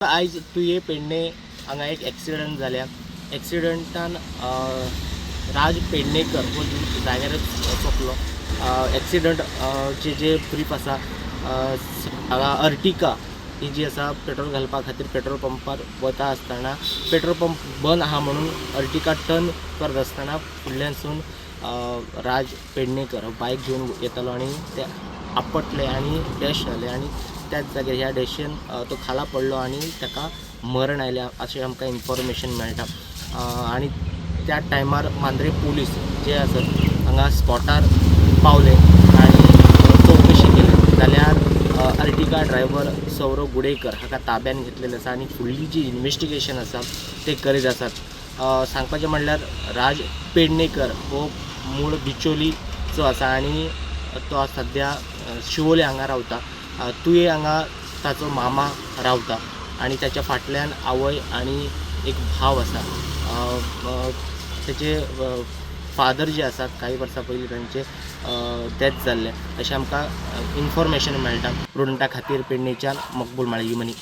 आयज तुये पेडणे हांगा एक एक्सिडंट जाल्या. एक्सिडंटान राज पेडणेकर हो जाग्यारच सोंपलो. एक्सिडंट चे जे ब्रीफ आसा, हांगा अर्टिका ही जी आसा पेट्रोल घालपा खातीर पेट्रोल पंपार वता आसतना पेट्रोल पंप बंद आहा म्हणून अर्टिका टर्न करत आसतना फुडल्यानसून राज पेडणेकर हो बायक घेवन येतालो आनी ते आपटले आनी डॅश जाले आनी त्याच जाग्यार ह्या डॅशीन तो खाला पडलो आनी ताका मरण आयलें अशें आमकां इन्फॉर्मेशन मेळटा. आनी त्या टायमार मांद्रे पुलीस जे आसत हांगा स्पॉटार पावले आनी चवकशी केली जाल्यार अर्टिगा ड्रायव्हर सौरव गुडेकर हाका ताब्यान घेतलेलें आसा आनी फुडली जी इन्वेस्टिगेशन आसा ते करीत आसात. सांगपाचें म्हणल्यार राज पेडणेकर हो मूळ बिचोलीचो आसा आनी तो सद्या शिवोले हांगा रावता. तुये हांगा ताचो मामा रावता आनी ताच्या फाटल्यान आवय आनी एक भाव आसा. तेचे फादर जे आसा कांय वर्सां पयलीं तांचे डॅथ जाल्लें अशें आमकां इन्फॉर्मेशन मेळटा. प्रुडंटा खातीर पेडणेच्यान मकबूल माळी मनी.